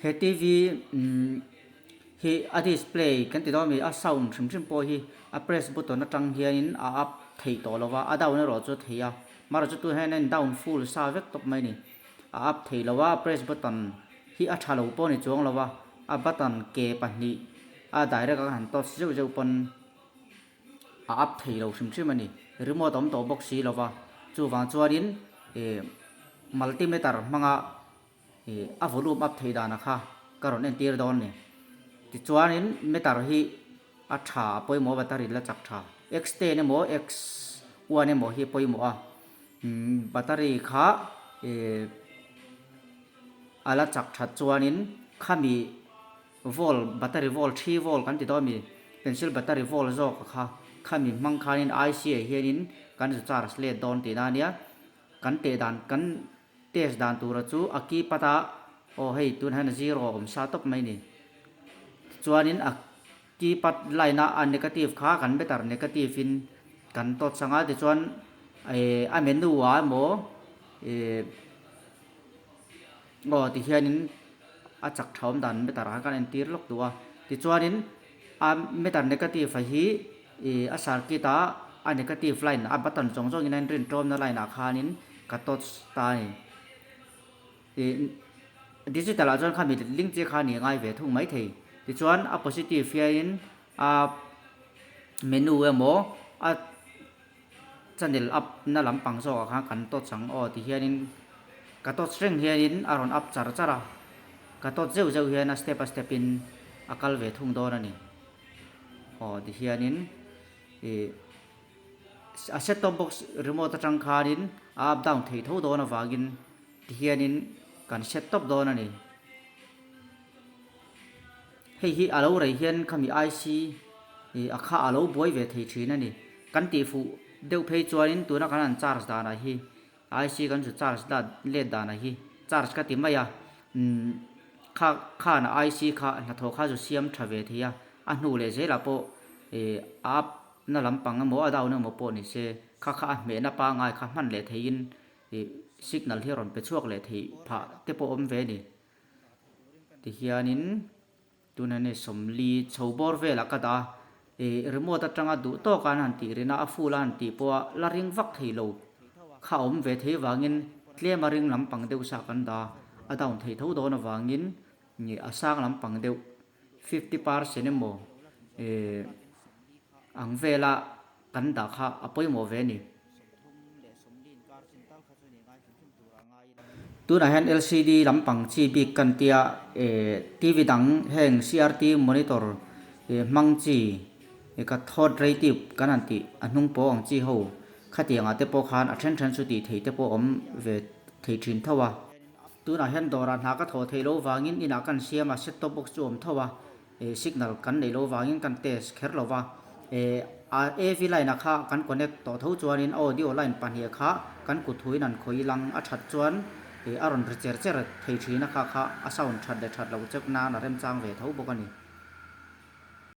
He TV hi a display kan ti dawn a mi a sound hrim hrim pawh hi a press button atang hianin a up theih tawh lo va, a down erawh chu a thei a, amaherawhchu chu tunah hian a in down full sa vek tawp mai a ni. A up theih lo a, press button hi a tha lo pawh a ni chuang lo va, a button ke pahnih a direct a han touch zeuh zeuh pawn a up thei lo hrim hrim a ni. Remote a awm tawh bawk si lo va, chuvang chuanin ih multimeter hmanga ih a volume up theih danah kha ka rawn entir dawn a ni. Tichuanin meter hi a tha a pawimawh a battery la chak tha. X ten emaw X one emaw hi a pawimawh a, battery kha ih a la chak that chuanin khami Volt, battery volt, thi volt kan ti dawn mi, pencil battery volt zawk a kha, khami hmang khanin IC ah hianin kan zu charge let dawn tihna a nia. Kan teh dan, kan test dan tura chu a keypad a, aw hei tunah hian zero a awm sa tawp mai ni. Tichuanin a keypad line a a negative kha kan meter negative in kan touch ang a, tichuan eh a menu ah emaw eh Aw tihianin a chak tha awm dan meter ah khan kan entir lawk duh a, tichuanin a meter negative a hi ih a circuit a a negative line a button zawng zawng in a inrin tawmna line ah khanin ka touch ta a ni. Ih digital ah chuan khami link chiah kha a ni ngai ve thung maithei, tichuan a positive hianin a menu emaw a. Channel up na lampang zawkah khan kan touch ang aw ti hianin ka touch reng hianin a rawn up char char a, ka touch zeuh zeuh hian a step a step in a kal ve thung dawn a ni. Aw ti hianin ih a set top box remote atang khanin a up down thei tho dawn avangin ti hianin kan set top dawn a ni. Hei hi a lo rei hian khami IC ih a kha a lo buai ve thei thin a ni. Kan tih fuh deuh phei chuanin tuna kan han charge danah hi IC kan chu charge dat let danah hi charge ka ti mai a, umm kha khana IC kha hnathawh kha chu siam tha ve thei a, a hnu leh zelah pawh ih a up na lampang emaw a down emaw pawh ni se kha kha a hmehna pangngai kha hman leh theiin ih signal hi a rawn pe chhuak leh theih phah te pawh awm ve a ni. Tihianin tunah hian sawmli chho bawr velah ka dah a, ih remote atanga duh tawk an han tih rin a, a full a han tih pawh a la ring vak thei lo kha a awm ve thei avangin tlem a ring lampang deuh sa kan dah a, a down thei tho dawn avangin ih a sang lampang deuh 50% emaw ih ang vela kan dah kha a pawimawh ve a ni. Tunah hian LCD lampang chi bik kan tia eh TV dang heng CRT monitor eh hmang chi eh cathode ray tube kan han tih a hnung pawh ang chi ho khatiang ah te pawh khan a then then chu tih theih te pawh awm ve thei thin tho a. Tunah hian dawrah hna ka thawh theih loh vangin inah kan siam a set top box chu awm tho a. Eh signal kan neih loh vangin kan test kher lo va, eh a AV line ah kha kan connect tawh tho chuanin audio line pahnih kha kan kut huin an khawi lang a that chuan eh a rawn ri cher cher thei thin a kha kha a sound that leh that loh check nan a remchang ve tho bawk a ni.